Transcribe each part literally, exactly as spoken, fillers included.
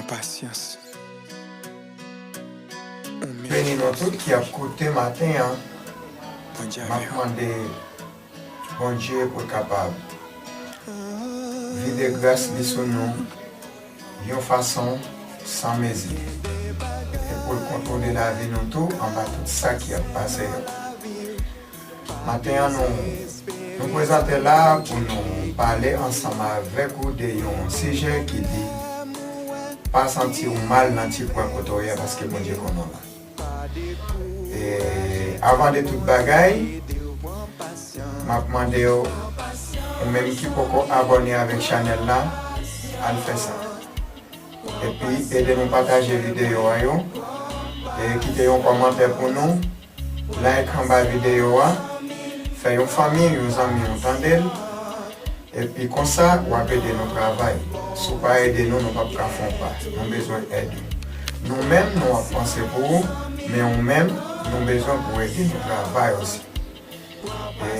Pasyans. Beni nou tout ki ap koute maten an. M ap mande Bondye pou l kapab vide gras li sou nou yon fason san mezi, e pou l kontwole lavi nou tou anba tout sa ki ap pase yo. Maten an, nou, nou prezante la pou nou pale ansanm avèk ou de yon sijè ki di pa santi w mal nan ti kwen kote w ye a, paske Bondye konnen w la. E avan de tout bagay, m ap mande w, ou menm ki poko abòne avèk chanèl la, al fè sa. Epi ede nou pataje videyo a yo, e kite yon kòmantè pou nou, like anba videyo a, fè yon fanmi, yon zanmi w tande l, epi konsa w ap ede nou travay. Si w pa ede nou, nou p ap ka fè yon pa. Nou bezwen èd ou. Nou menm, nou ap panse pou ou, men ou menm, nou bezwen pou w ede nou travay osi. E,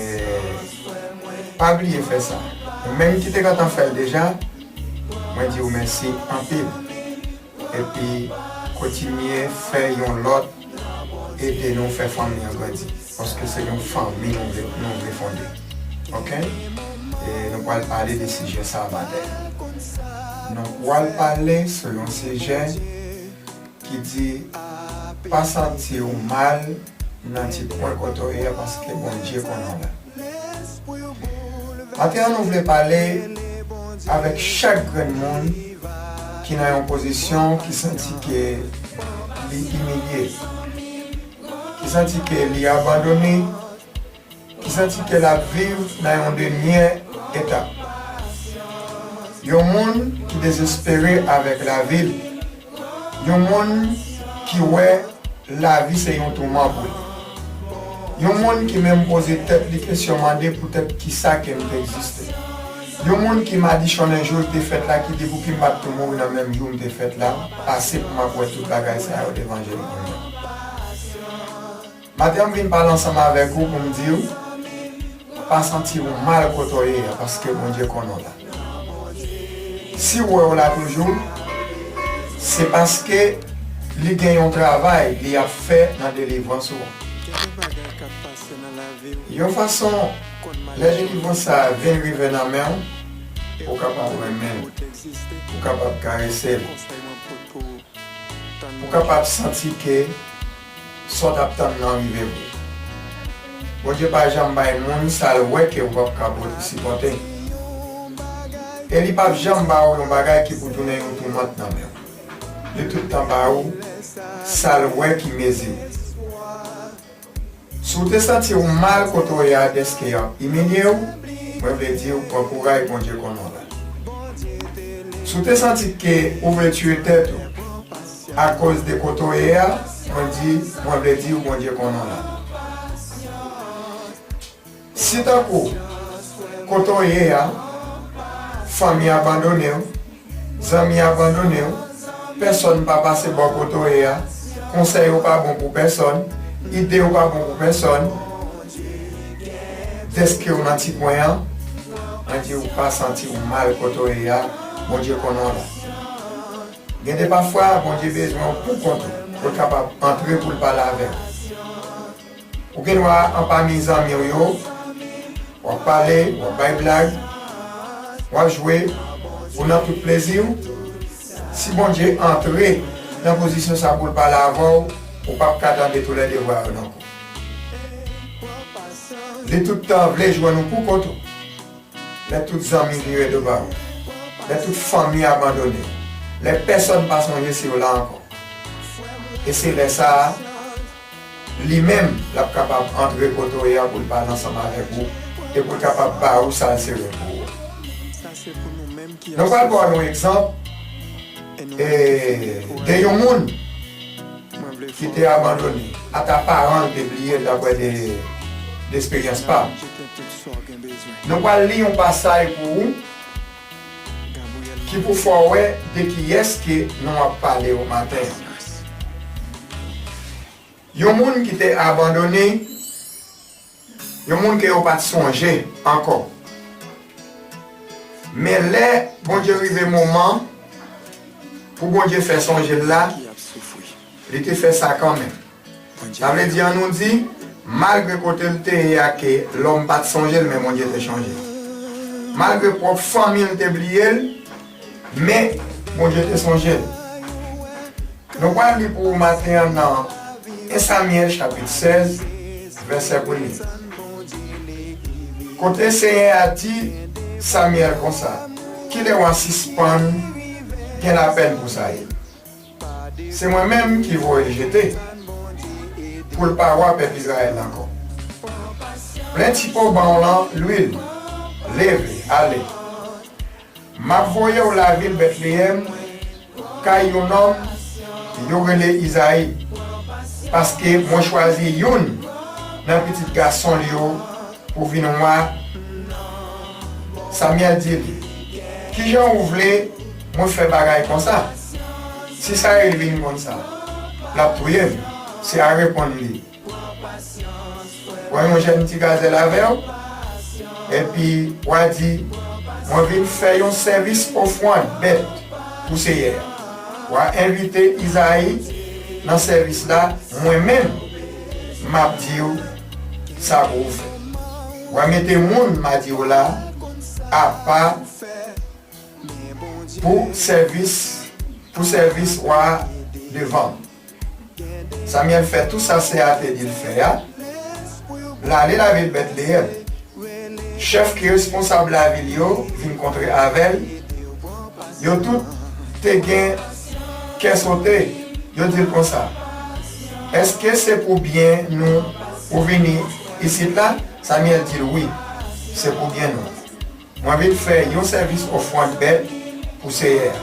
pa bliye fè sa. Ou menm ki te gentan fè l deja, mwen di w mèsi anpil. Epi, kontinye fè yon lòt ede nou fè fanmi an grandi. Paske se yon fanmi nou vle, nou vle fonde. Oke? E nou pral pale de sijè sa a maten. Nou pral pale sou yon sijè ki di, pa santi w mal nan ti kwen kote w ye a, paske Bondye konnen w la. Maten an, nou vle pale avèk chak grenn moun ki nan yon pozisyon ki santi ke li imilye, ki santi ke li abandone, ki santi ke l ap viv nan yon dènye etap. Yon moun ki dezespere avèk lavi l. Yon moun ki wè lavi se yon touman pou li. Yon moun ki menm poze tèt li kesyon, mande poutèt kisa ke m te egziste. Yon moun ki madichonnen jou l te fèt la, ki di pouki m pa t tou mouri nan menm jou m te fèt la, pase pou m ap wè tout bagay sa yo devan je m pou mwen. Maten an, m vin pale ansanm avèk ou pou m di w, pa santi w mal kote w ye a, paske Bondye konnen w la. Si w wè w la toujou, se paske li gen yon travay li ap fè nan delivrans ou an. Yon fason, lè delivrans sa a vin rive nan men w, ou kapab renmen l, ou kapab karese l. Ou kapab santi ke sa w t ap tann nan rive vre. Bondye pa janm bay moun sa l wè ke ou p ap ka sipòte. E li p ap janm ba w yon bagay ki pou tounen yon toumant nan men w. Li tout tan ba ou sa l wè ki mezi w. Si w te santi w mal kote w ye a dèske y ap imilye w, mwen vle di w pran kouray, Bondye konnen w la. Si w te santi ke ou vle tiye tèt ou akoz de kote w ye a, mwen di, mwen vle di w Bondye konnen w la. Si tankou kote w ye a, fanmi abandone w, zanmi abandone w, pèsòn pa pase bò kote w ye a, konsèy ou pa bon pou pèsòn, ide ou pa bon pou pèsòn, dèske w nan ti kwen an, mwen di w pa santi w mal kote w ye a, Bondye konnen w la. Gen de pafwa, Bondye bezwen w pou kont ou, pou l kapab antre pou l pale avè w. Ou gen dwa anpami zanmi w yo, w ap pale, w ap bay blag, w ap jwe, ou nan tout plezi w. Si Bondye antre nan pozisyon sa pou l pale avè w, ou p ap ka tande toulède vwa yo nan kou. Li tout tan vle jwenn ou pou kont ou. Lè tout zanmi vire do ba ou, lè tout fanmi abandone w, lè pèsòn pa sonje si w la ankò. E se lè sa a, li menm, l ap kapab antre kote w ye a pou l pale ansanm avèk ou e pou l kapab ba ou sa l sere pou ou. Nou pral ba w yon egzanp, e, de yon moun ki te abandone, ata paran l te bliye l, daprè de, de esperyans pa m. Nou pral li yon pasaj pou ou ki pou fè w wè de kiyès ke nou ap pale yo maten an. Yon moun ki te abandone, yon moun ke yo pa t sonje ankò. Men lè Bondye rive moman pou Bondye fè sonje l la, li te fè sa kanmenm. Sa vle di, an nou di, malgre kote l te ye a, ke lòm pa t sonje l, men Bondye te sonje l. Malgre pwòp fanmi l te bliye l, men Bondye te sonje l. Nou pral li pou maten an nan en Samyèl chapit sèz, vèsè premye. Kote Senyè a di Samyèl konsa, "Kilè w a sispann gen lapèn pou Sayil? Se mwen menm ki voye l jete, pou l pa wa pèp Izrayèl ankò. Plen ti poban w lan lwil, leve, ale. M ap voye w lavil Betleyèm, kay yon nonm yo rele Izayi, paske mwen chwazi youn nan pitit gason l yo pou vin wa." Samyèl di li, "Kijan ou vle mwen fè bagay konsa? Si Sayil vin konn sa, l ap touye m." Senyè a reponn li, "Pran yon jèn ti gazèl avè w, epi w a di, 'Mwen vin fè yon sèvis ofrann bèt pou Senyè a.' W a envite Izayi nan sèvis la, mwen menm, m ap di w sa pou w fè. W a mete moun m a di w la apa pou sèvis, pou sèvis wa a devan m." Samyèl fè tou sa Senyè a te di l fè a. L ale lavil Betleyèm. Chèf ki responsab lavil yo vin kontre avè l. Yo tout te gen kè sote. Yo di l konsa, "Èske se pou byen nou ou vini isit la?" Samyèl di l, "Wi, se pou byen nou. Mwen vin fè yon sèvis ofrann bèt pou Senyè a.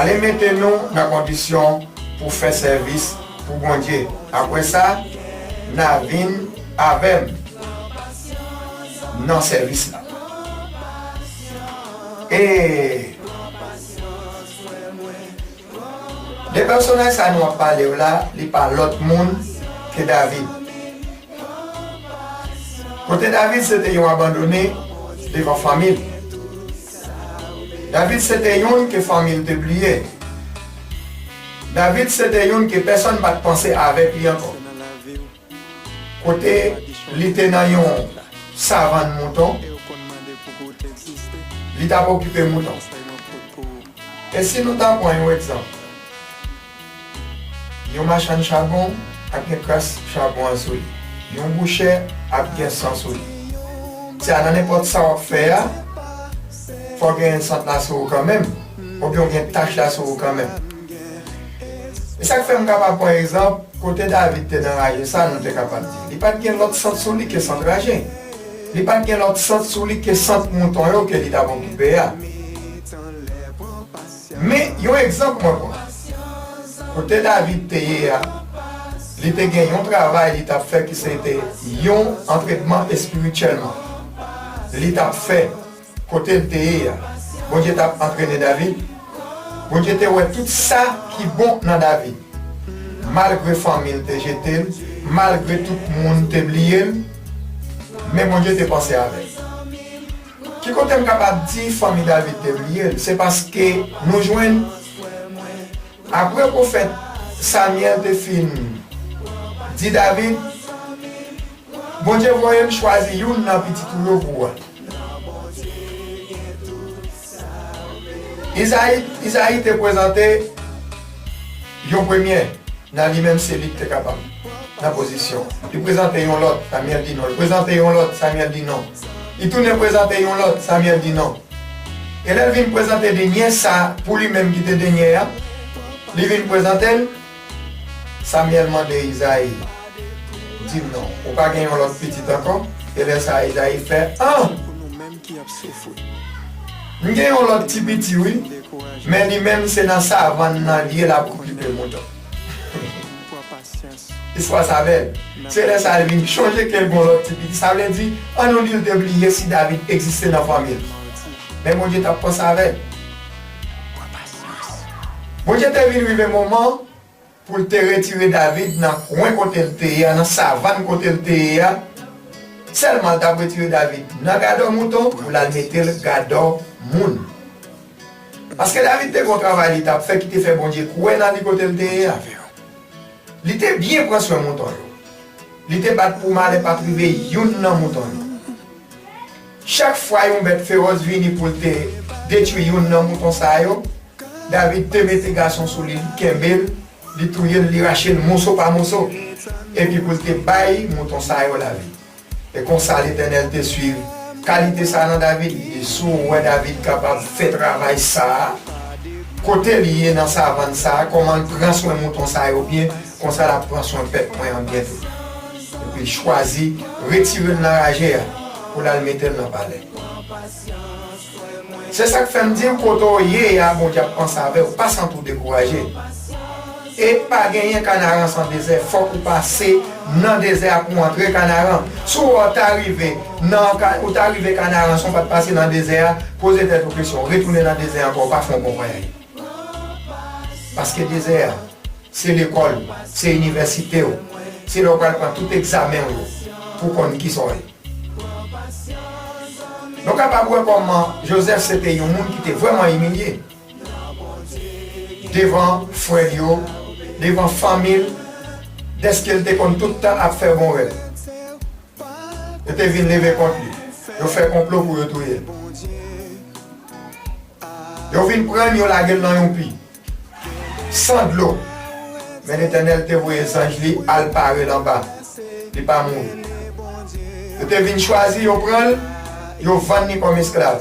Ale mete nou nan kondisyon pou fè sèvis pou Bondye. Apre sa, n a vin avè m nan sèvis la." E de pèsonaj sa nou ap pale w la, li pa lòt moun ke David. Kote David se te yon abandone devan fanmi l. David se te youn ke fanmi l te bliye. David se te youn ke pèsonn pa t panse avèk li ankò. Kote li te nan yon savann mouton, li t ap okipe mouton. E si nou ta pran yon egzanp, yon machann chabon ap gen kras chabon an sou li, yon bouchè ap gen san sou li. Se a nan nenpòt sa w ap fè a, fò w gen sant la sou ou kanmenm, oubyen w gen tach la sou ou kanmenm. E sa k fè m kapab pran egzanp, kote David te nan raje sa, nou te kapab di, li pa t gen lòt sant sou li ke sant raje. Li pa t gen lòt sant sou li ke sant mouton yo ke li t ap okipe a. Men, yon egzanp mwen pran. Kote David te ye a, li te gen yon travay li t ap fè ki se te yon antrenman espirityèlman. Li t ap fè kote l te ye a. Bondye t ap antrene David. Bondye te wè tout sa ki bon nan David. Malgre fanmi l te jete l, malgre tout moun te bliye l, men Bondye te panse avè l. Ki kote m kapab di fanmi David te bliye l? Se paske nou jwenn, apre pwofèt Samyèl te fin di David, Bondye voye m chwazi youn nan pitit ou yo pou wa. Izayi, Izayi te prezante yon premye nan li menm, se li ki te kapab nan pozisyon. Li prezante yon lòt, Samyèl di non. Li prezante yon lòt, Samyèl di non. Li tounen prezante yon lòt, Samyèl di non. E lè l vin prezante dènye sa pou li menm ki te dènye a, li vin prezante l, Samyèl mande Izayi, di m non, ou pa gen yon lòt pitit ankò? E lè sa a Izayi fè, an! M gen yon lòt ti piti wi, men li menm se nan savann nan li ye, l ap okipe mouton. Istwa sa bèl. Se lè sa a l vin chonje ke l gen yon lòt ti piti. Sa vle di, an nou di l te bliye si David egziste nan fanmi l. Men Bondye t ap panse avè l. Bondye te vin rive moman pou l te retire David nan kwen kote l te ye a, nan savann kote l te ye a. Sèlman l t ap retire David nan gadò mouton pou l al mete l gadò moun. Paske David te gen yon travay li t ap fè ki te fè Bondye kwè nan li kote l te ye a. Li te byen pran swen mouton yo. Li te bat pou malè pa t rive youn nan mouton yo. Chak fwa yon bèt fewòs vini pou l te detwi youn nan mouton sa yo, David te mete gason sou li, li kenbe l, li touye l, li rache l moso pa moso, epi pou l te bay mouton sa yo lavi. E konsa Letènèl te swiv kalite sa a nan David, li di, "Si w wè David kapab fè travay sa a, kote l ye nan savann sa a, kòman l pran swen mouton sa yo byen, konsa l ap pran swen pèp mwen an byen tou." Epi l chwazi retire l nan raje a pou l al mete l nan palè. Se sa k fè m di w, kote w ye a, Bondye ap panse avè w, pa santi w dekouraje. E pa genyen Kanaran san dezè, fòk ou pase nan dezè a pou w antre Kanaran. Si w wè w ta rive nan Ka-, ou ta rive Kanaran san w pa t pase nan dezè a, poze tèt ou kesyon, retounen nan dezè a ankò, w pa fè yon bon vwayaj. Paske dezè a, se lekòl ou, se inivèsite w, se lè w pral pran tout egzamen w yo pou w konn kisa w ye. Nou kapab wè kòman Jozèf se te yon moun ki te vrèman imilye devan frè l yo, devan fanmi l, dèske l te konn tout tan ap fè bon rèv. Yo te vin leve kont li. Yo fè konplo pou yo touye l. Yo vin pran l, yo lage l nan yon pi san dlo. Men Letènèl te voye zanj li al pare l anba. Li pa mouri. Yo te vin chwazi, yo pran l, yo vann li kòm esklav.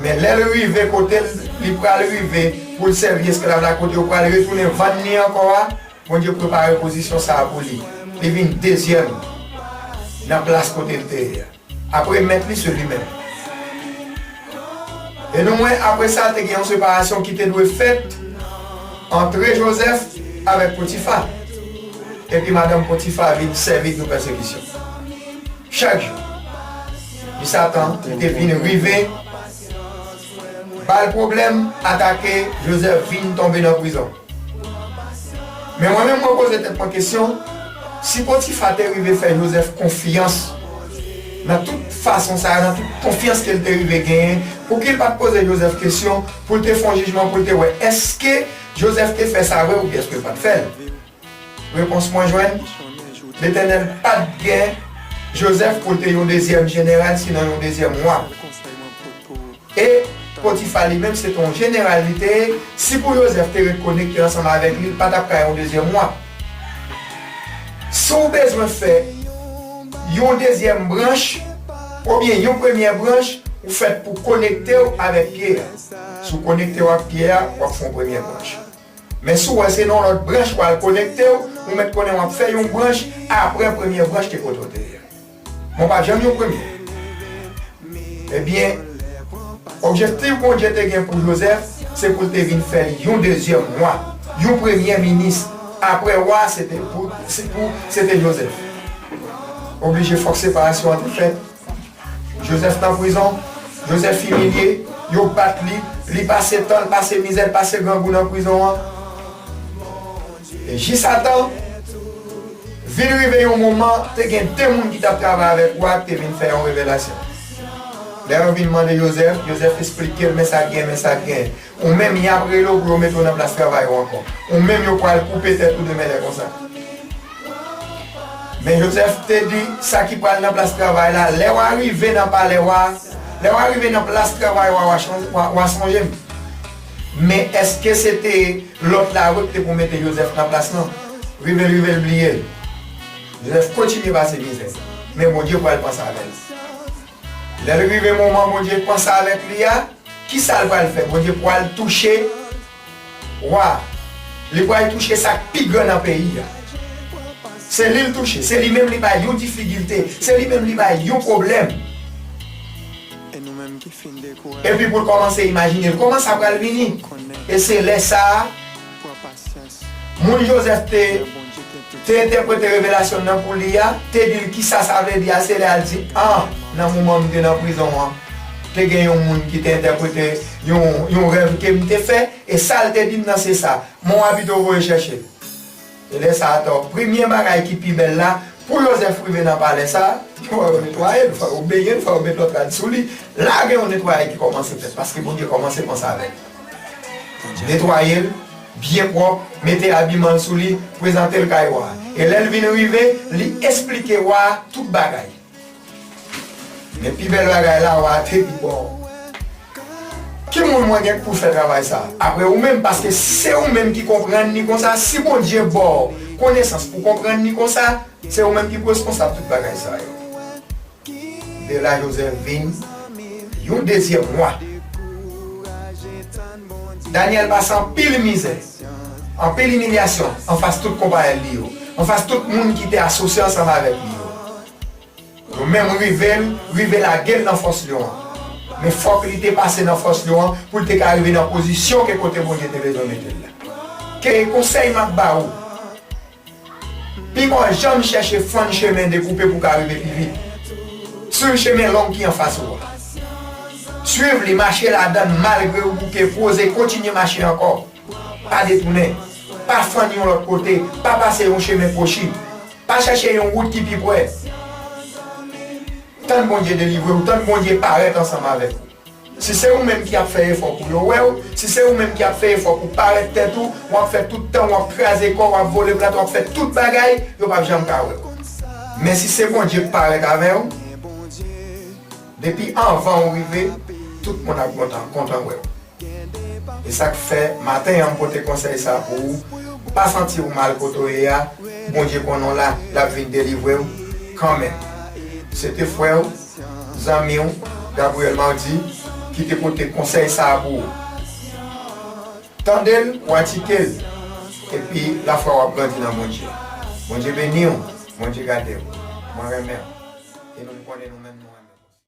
Men lè l rive kote l, li pral rive pou l sèvi esklav la, kote yo pral retounen vann li ankò a, Bondye prepare pozisyon sa a pou li. Li vin dezyèm nan plas kote l te ye a. Apre mèt li, se li menm. E nou wè, apre sa, te gen yon separasyon ki te dwe fèt antre Jozèf avèk Potifa. Epi madanm Potifa vin sèvi l yon pèsekisyon. Chak jou. Di Satan, li te vin rive, ba l pwoblèm, atake, Jozèf vin tonbe nan prizon. Men mwen menm, mwen poze tèt mwen kesyon, si Potifa te rive fè Jozèf konfyans nan tout fason sa a, nan tout konfyans ke l te rive genyen, pouki l pa t poze Jozèf kesyon pou l te fè yon jijman, pou l te wè èske Jozèf te fè sa vre oubyen èske l pa t fè l? Repons mwen jwenn, Letènèl pa t gen Jozèf pou l te yon dezyèm jeneral, sinon yon dezyèm wa. E Potifa li menm, se te yon jeneral li te ye. Si pou Jozèf te ret konekte ansanm avèk li, li pa t ap ka yon dezyèm wa. Si w bezwen fè yon dezyèm branch, oubyen yon premyè branch, ou fèt pou konekte w avèk pye a. Si w konekte w ak pye a, w ap fè yon premyè branch. Men si w wè se nan yon lòt branch w al konekte w, ou mèt konnen w ap fè yon branch apre premyè branch ki kote w te ye. Men w pa janm yon premye. Ebyen, objektif Bondye te gen pou Jozèf, se pou l te vin fè l yon dezyèm wa, yon premye minis. Apre wa, se te pou, se pou, se te Jozèf. Oblije fòk separasyon an te fèt. Jozèf nan prizon, Jozèf imilye, yo bat li, li pase tan, l pase mizè, l pase grangou nan prizon an. E jis atan, vin rive yon moman, te gen de moun ki t ap travay avèk wa ki te vin fè yon revelasyon. Lè yo vin mande Jozèf, Jozèf esplike l, men sa k gen, men sa k gen. Ou menm, y ap rele w pou yo mete w nan plas travay ou ankò. Ou menm, yo pral koupe tèt ou demen lè konsa. Men Jozèf te di sa ki pral nan plas travay la, lè w a rive nan palè wa, lè w a rive nan plas travay wa, w a chon-, w a, w a sonje m. Men èske se te lòt la vre ki te pou mete Jozèf nan plas lan? Rive l, rive l bliye l. Jozèf kontinye pase mizè. Men Bondye pral panse avè l. Lè l rive moman Bondye panse avèk li a, kisa l pral fè? Bondye pral touche wa. Li pral touche sa k pi gran nan peyi a. Se li l touche. Se li menm li bay yon difikilte. Se li menm li bay yon pwoblèm. Epi pou l kòmanse imajine l kòman sa pral vini. E se lè sa a, moun Jozèf te, te entèprete revelasyon nan pou li a, te di l kisa sa vle di a, se lè a l di, an, nan moman m te nan prizon an, te gen yon moun ki te entèprete yon, yon rèv ke m te fè, e sa l te di m nan se sa. Men w a pito voye chèche l. E lè sa a tou, premye bagay ki pi bèl la, pou Jozèf rive nan palè sa, fò yo netwaye l, fò yo benyen l, fò yo met lòt rad sou li. La gen yon netwayay ki kòmanse fèt, paske Bondye kòmanse panse avè l. Netwaye l byen pwòp, mete abiman l sou li, prezante l kay wa a. E lè l vin rive, li esplike wa a tout bagay. Men pi bèl bagay la, wa a te di, "Bon, ki moun mwen gen pou fè travay sa a? Apre ou menm, paske se ou menm ki konprann li konsa, si Bondye ba w konesans pou konprann li konsa, se ou menm ki pou responsab tout bagay sa yo." De la Jozèf vin yon dezyèm wa. Danyèl pase anpil mizè, anpil imilyasyon anfas tout konpayèl li yo, anfas tout moun ki te asosye ansanm avèk li yo. Yo menm rive l, rive lage l nan fòs lyon an. Men fòk li te pase nan fòs lyon an pou l te ka rive nan pozisyon ke kote Bondye te bezwen mete l la. Ke konsèy m ap ba ou, pi mò janm chèche fann chemen dekoupe pou w ka rive pi vit. Swiv chemen long ki anfas ou a. Swiv li, mache ladan l malgre ou bouke, poze, kontinye mache ankò. Pa detounen. Pa fann yon lòt kote. Pa pase yon chemen kwochi. Pa chèche yon wout ki pi pre. Tann Bondye delivre w, tann Bondye parèt ansanm avèk ou. Si se ou menm ki ap fè efò pou yo wè w, si se ou menm ki ap fè efò pou parèt tèt ou, w ap fè tout tan, w ap kraze kò, w ap vole plat, w ap fè tout bagay, yo p ap janm ka wè w. Men si se Bondye k parèt avè w, depi anvan ou rive, tout moun ap kontan, kontan wè w. E sa k fè maten an m pote konsèy sa pou ou. Pa santi w mal kote w ye a. Bondye konnen w la, l ap vin delivre w kanmenm. Se te frè w, zanmi w, Gabriel Mardy, ki te pote konsèy sa a pou ou. Tande l, pratike l, epi lafwa w ap grandi nan Bondye. Bondye beni w, Bondye gade w. Mwen renmen w. E nou konnen nou menm nou renmen w.